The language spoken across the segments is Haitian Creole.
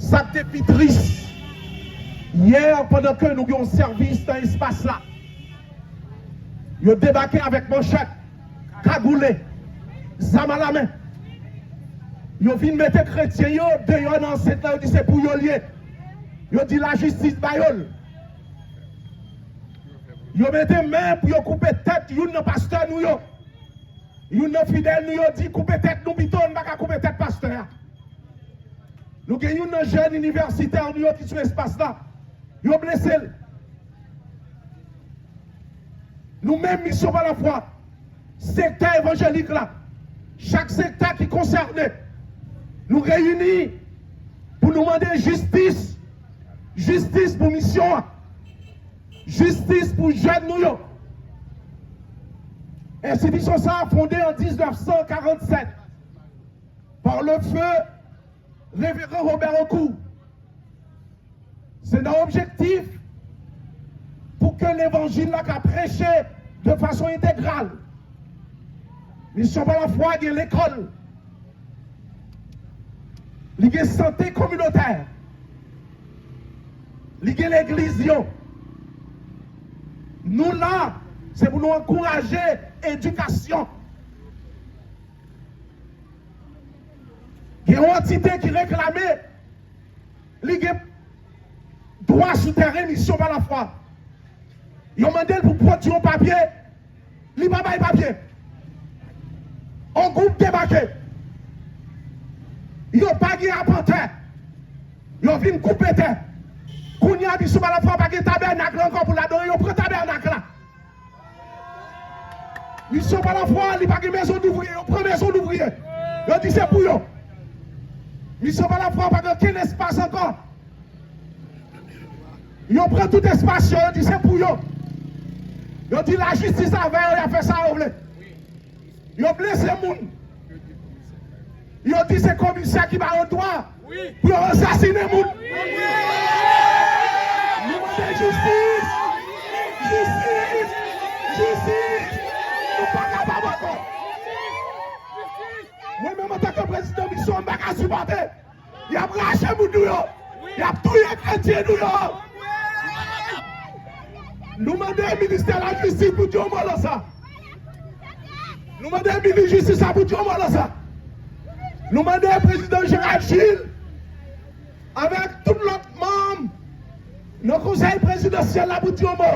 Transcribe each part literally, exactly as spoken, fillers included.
Sa k te pi tris, yè, pandan ke nou gen yon sèvis nan espas la, yo debake avèk manchèt, kagoule, zam alamen. Yo vin mete kretyen yo deyò nan ansent lan, yo di se pou yo l ye. Yo di lajistis ba yo l. Yo mete men pou yo koupe tèt youn nan pastè nou yo. Youn nan fidèl nou yo di koupe tèt nou pito, n pa ka koupe tèt pastè a. Nou gen youn nan jèn inivèsitè nou yo ki sou espas la. Yo blese l. Nou menm, Misyon pa Lafwa, sektè evanjelik la, chak sektè ki konsène, nou reyini pou nou mande jistis. Jistis pou misyon an. Jistis pou jèn nou yo. Enstitisyon sa a fonde an diznèf san karannsèt par le feu Reveran Robert Aucourt. Se nan objektif pou ke levanjil la ka preche de fason entegral. Misyon pa Lafwa gen lekòl. Li gen sante kominotè. Li gen legliz yo. Nou la, se pou nou ankouraje edikasyon. Gen yon antite ki reklame li gen dwa sou tèren Misyon pa Lafwa. Yo mande l pou pwodui yon papye, li pa bay papye. On gwoup debake. Yo pa gen apantè. Yo vin koupe tè. Kounye a, Misyon pa Lafwa pa gen tabènak la ankò pou l adore, yo pran tabènak la. Misyon pa Lafwa, li pa gen mezon douvriye, yo pran mezon douvriye. Yo di se pou yo. Misyon pa Lafwa pa gen okenn espas ankò. Yo pran tout espas yo, yo di se pou yo. Yo di lajistis avè yo, y ap fè sa yo vle. Yo blese moun. Yo di se komisè ki ba yo dwa pou yo ansasinen moun. Nou mande jistis! Jistis! Jistis! Nou pa kapab ankò! Mwen menm, antanke prezidan Misyon, m pa ka sipòte. Y ap rache moun nou yo. Y ap touye kretyen nou yo. Nou mande ministè lajistis pou di yon mo nan sa. Nou mande minis jistis la pou di yon mo nan sa. Nou mande prezidan Gérald Gilles avèk tout lòt manm nan konsèy prezidansyèl la pou di yon mo.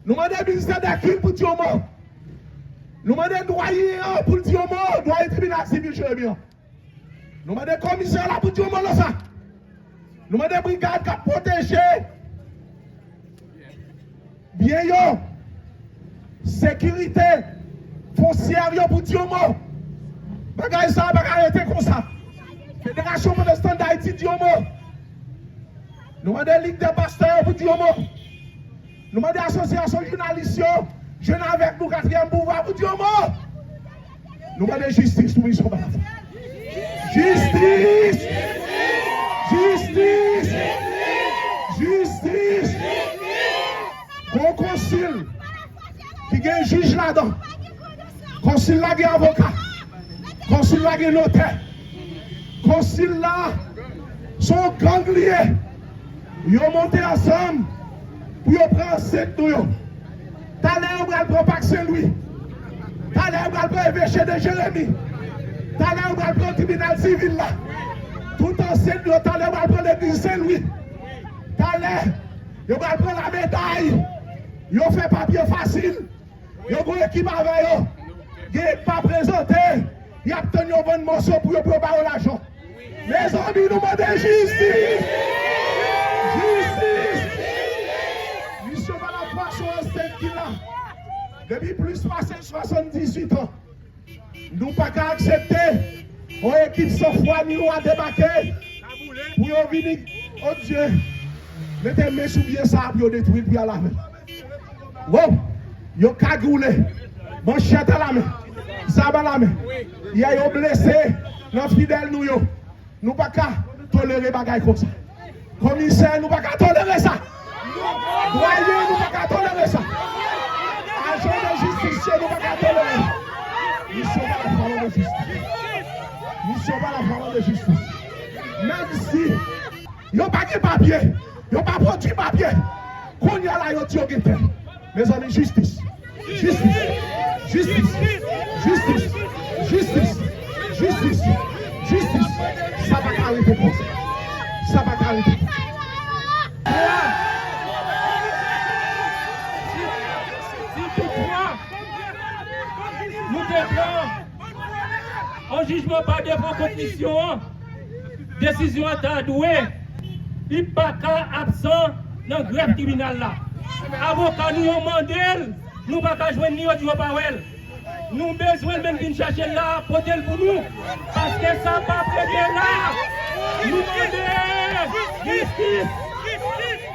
Nou mande ministè dè kilt pou di yon mo. Nou mande dwayen an pou l di yon mo, dwayen tribinal sivil Jeremi an. Nou mande komisè la pou di yon mo nan sa. Nou mande brigad k ap pwoteje byen yo, sekirite fonsyè yo pou di yon mo. Bagay sa a pa ka rete konsa. Federasyon Pwotestan Dayiti di yon mo. Nou mande Lig dè Pastè yo pou di yon mo. Nou mande asosyasyon jounalis yo, Jwenn Avèk Nou, Katriyèm Pouvwa pou di yon mo. Nou mande jistis pou Misyon pa Lafwa. Jistis! Jistis! Jistis! Gon konsil ki gen jij ladan. Konsil la gen avoka. Konsil la gen notè. Konsil la se yon gang li ye. Yo monte ansanm pou yo pran ansent nou yo. Talè yo pral pran Pak Sen Lwi. Talè yo pral pran eveche de Jeremi. Talè yo pral pran tribinal sivil la. Tout ansent yo, talè yo pral pran legliz Sen Lwi. Talè yo pral pran Lameday. Yo fè papye fasil. Yo gon ekip avè yo. Gen ekip pa prezante. Y ap tann yo vann mòso pou yo, pou yo ba yo lajan. Mezanmi, nou mande jistis. Jistis. Misyon pa Lafwa se yon ansent ki la depi plis pase swasanndizuit an. Nou pa ka aksepte yon ekip san fwa ni lwa debake pou yo vini, o Dye, mete men sou byen sa a pou yo detwi l, pou y al avè l. Wo! Yo kagoule, manchèt alamen, zam alamen. Yè yo blese nan fidèl nou yo. Nou pa ka tolere bagay konsa. Komisè, nou pa ka tolere sa. Dwayen, nou pa ka tolere sa. Ajan de jistis yo, nou pa ka tolere. Misyon pa Lafwa mande jistis. Misyon pa Lafwa mande jistis. Menm si Yo pa gen papye. Yo pa pwodui papye. Kounye a la, yo di yo gen tè. Mezanmi, jistis. Jistis. Jistis. Jistis. Jistis. Jistis. Jistis. Sa pa ka rete konsa. Sa pa ka rete konsa. Si toutfwa nou te pran yon jijman pa devan kont misyon an, desizyon an ta dwe, li pa ka absan nan grèf tribinal la. Avoka nou yo mande l, nou pa ka jwenn li, yo di yo pa wè l. Nou bezwen l, men vin chache l la, pote l pou nou. Paske sa p ap regle la. Nou mande jistis.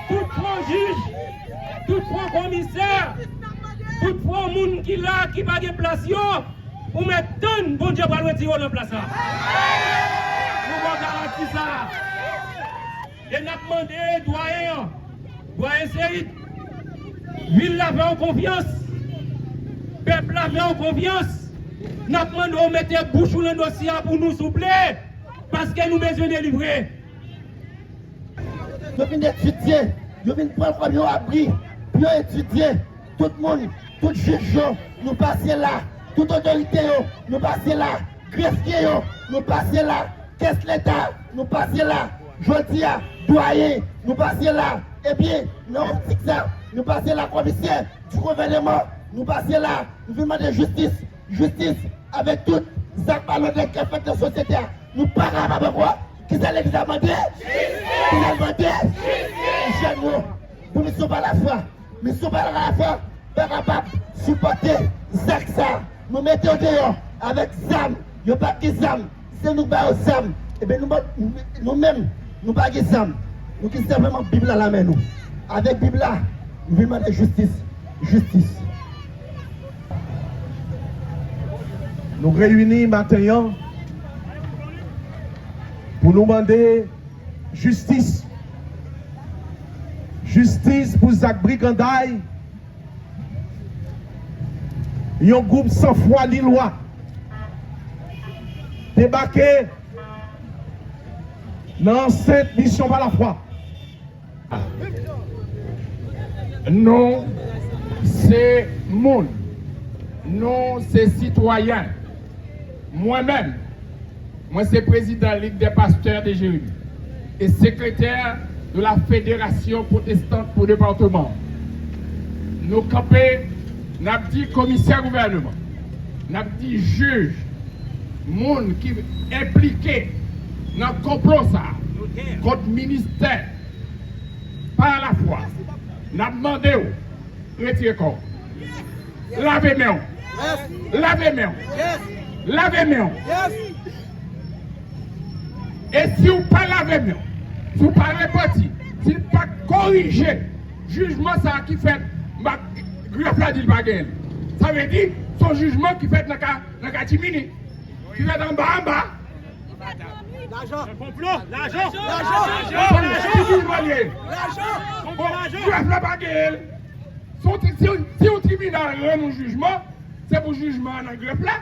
Tout pran jij, tout pran komisè, tout pran moun ki la, ki pa gen plas yo, ou mèt tann Bondye pral retire w nan plas la. Nou ba w garanti sa. E n ap mande dwayen an, dwayen Seid, vil la fè w konfyans, pèp la fè w konfyans, n ap mande w mete bouch ou nan dosye a pou nou, souple, paske nou bezwen delivre. Yo vin etidye, yo vin pran kòm yon abri pou yo etidye. Tout moun, tout jij yo, nou pase la. Tout otorite yo, nou pase la. Grefye yo, nou pase la. Kès leta, nou pase la. Jodi a, dwayen, nou pase la. Ebyen, nan optik sa, nou pase la. Komisè di gouvènman, nou pase la. Nou vin mande jistis, jistis avèk tout zak malonèt k ap fèt nan sosyete a. Nou pa kapab ankò. Kisa legliz la mande? Kisa l mande? Jèn yo, pou misyon pa lafwa. Misyon pa lafwa pa kapab sipòte zak sa. Nou mete yo deyò avèk zam. Yo pa t gen zam. Se nou k ba yo zam. Ebyen, nou, nou menm, nou pa gen zam. Nou gen senpleman Bib la nan men nou. Avèk Bib la, nou vin mande jistis. Jistis. Nou reyini maten an pou nou mande jistis. Jistis pou zak briganday yon gwoup san fwa ni lwa debake nan ansent Misyon pa Lafwa. Nou se moun. Nou se sitwayen. Mwen menm, mwen se prezidan Ligue des Pasteurs de Jérémie e sekretè de la Fédération Protestante pou depatman. Nou kanpe, n ap di komisè gouvènman, n ap di jij, moun ki enplike nan konplo sa a kont ministè pa lafwa, n ap mande w retire kò w. Lave men w. Lave men w. Lave men w. E si w pa lave men w, si w pa repanti, si w pa korije jijman sa a ki fèt, m pa, grèf la di l pa genyen l. Sa vle di, se yon jijman ki fèt nan ka, nan katimini, ki fèt anba, anba. Lajan. Konplo, lajan. Lajan. Lajan. Konplo, lajan. Bon, grèf la pa genyen l. Si yon tri-, si yon, si yon tribinal rann yon jijman, se pou jijman an nan grèf la.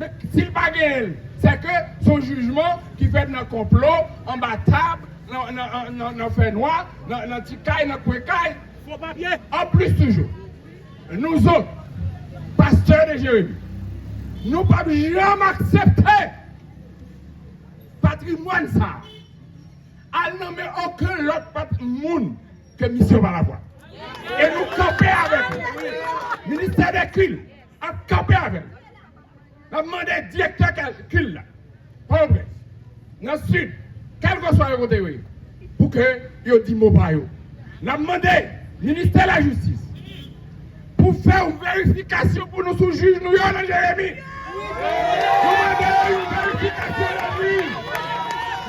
Men si l pa genyen l, se ke se yon jijman ki fèt nan konplo, anba tab, nan, nan, nan, nan, nan fènwa, nan, nan ti kay, nan kwen kay. Fo papye. Anplis toujou, nou zòt, pastè de Jeremi, nou p ap janm aksepte patrimwàn sa a al nan men okenn lòt pat-, moun ke Misyon pa Lafwa. E nou kanpe avèk nou. Ministè de Kilt ap kanpe avèk nou. N ap mande direktè kèl-, Kilt la, Pòtoprens, nan Sid, kèlkeswa yo kote yo ye, pou ke yo di mo pa yo. N ap mande ministè lajistis pou fè yon verifikasyon pou nou sou jij nou yo nan Jeremi. Nou mande yon verifikasyon nan jij.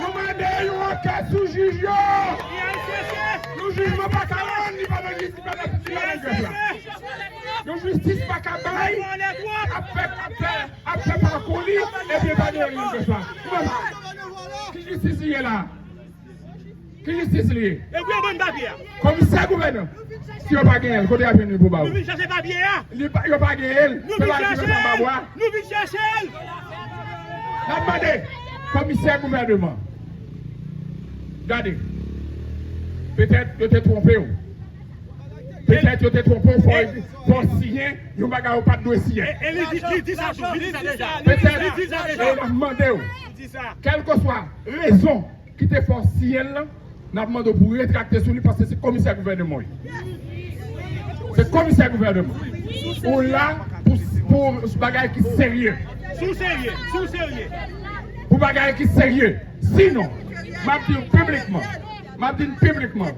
Nou mande yon ankèt sou jij yo. Yon jijman pa ka rann, li pa nan jis-, li pa nan, li pa nan grèf la. Yon jistis pa ka bay, ap fè, ap fè, ap fè pakou li, epi pa gen yon grèf la. Ki jistis li ye la? Ki jistis li ye? E pou yo ban n papye a. Komisè gouvènman, si yo pa genyen l, kote y ap jwenn li pou ba yo? Nou vin chache papye a. Li pa, yo pa genyen l. Nou vin chache l. Nou vin chache l. N ap mande komisè gouvènman, Gade, petèt yo te twonpe w. Petèt yo te twonpe w, fò, fò w siyen yon bagay ou pa t dwe siyen. E, e li di, li di sa tou, li di sa deja. Petèt, li di sa deja. E n ap mande w, kèlkeswa rezon ki te fè w siyen l lan, n ap mande w pou w retrakte sou li, paske se komisè gouvènman w ye. Se komisè gouvènman. Ou la pou, pou bagay ki serye. Si w serye, si w serye. Pou bagay ki serye. Sinon, m ap di w piblikman, m ap di n piblikman,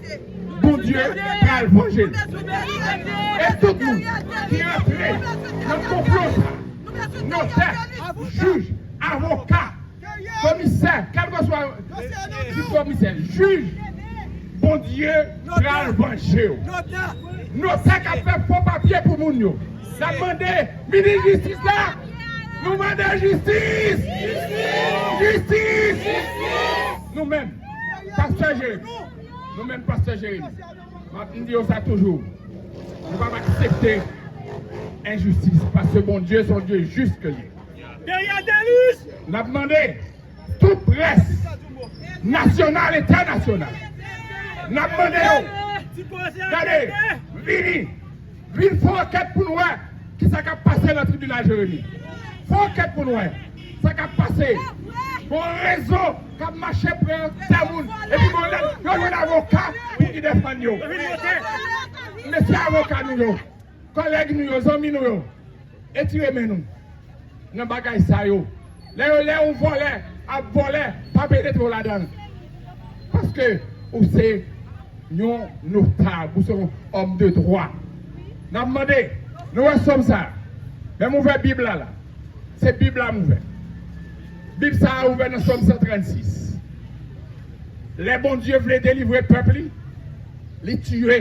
Bondye pral vanje l. E tout moun ki rantre nan konplo sa, notè, jij, avoka, komisè, kèlkeswa ki komisè, jij, Bondye pral vanje w. Notè k ap fè fo papye pou moun yo. N ap mande minis jistis la. Nou mande jistis! Jistis! Nou menm, pastè Jeremi. Nou menm, pastè Jeremi. M ap di yo sa toujou. Nou p ap aksepte enjistis, paske Bondye se yon Dye jis ke l ye. Dèyè Delis! N ap mande tout près nasyonal, entènasyonal. N ap mande yo, gade, vini, vin fè ankèt pou n wè kisa k ap pase nan tribinal Jeremi. Fè ankèt pou n wè sa k ap pase. Gon rezo k ap mache pran tè moun. Epi gon lè, yo jwenn avoka pou ki defann yo. Mesye avoka nou yo, kòlèg nou yo, zanmi nou yo, etire men nou nan bagay sa yo. Lè yo, lè yon vòlè ap vòlè, pa penetre w ladan l. Paske ou se yon notab, ou se yon òm de dwa. N ap mande, nou wè sòm sa a. Men m ouvè Bib la la. Se Bib la m ouvè. Bib sa a ouvè nan Sòm san trannsis. Lè Bondye vle delivre pèp li, li tiye.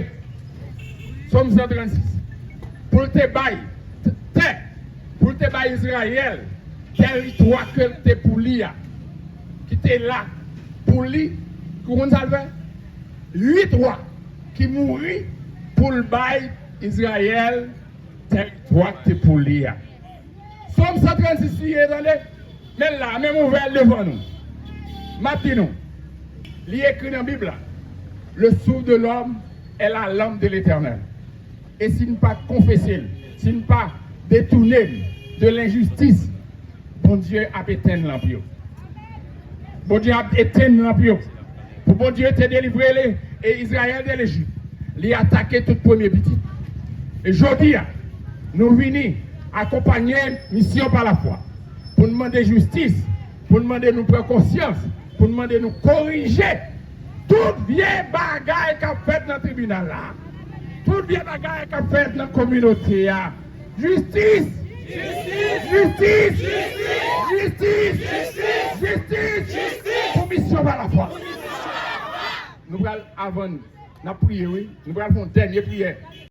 Sòm san trannsis. Pou l te bay t-, tè, pou l te bay Izrayèl tèritwa ke l te pou li a, ki te la pou li, ou konn sa l fè? Uit wa ki mouri pou l bay Izrayèl tèritwa ki te pou li a. Sòm san trannsis li ye, tande. Men l la, men m ouvè l devan nou. M ap di nou, li ekri nan Bib la, Le souffle de l'homme est la langue de l'Éternel. E si n pa konfese l, si n pa detounen n de lenjistis, Bondye ap etenn lanp yo. Bondye ap etenn lanp yo. Pou Bondye te delivre le, e Izrayèl de Lejip, li atake tout premye pitit. E jodi a, nou vini akonpanye misyon pa lafwa. Pou n mande jistis, pou n mande nou pran konsyans, pou n mande nou korije tout vye bagay k ap fèt nan tribinal la, tout vye bagay k ap fèt nan kominote a. Jistis! Jistis! Jistis pou misyon pa lafwa. Nou pral, avan n ap priye, wi, nou pral fè yon dènye priyè.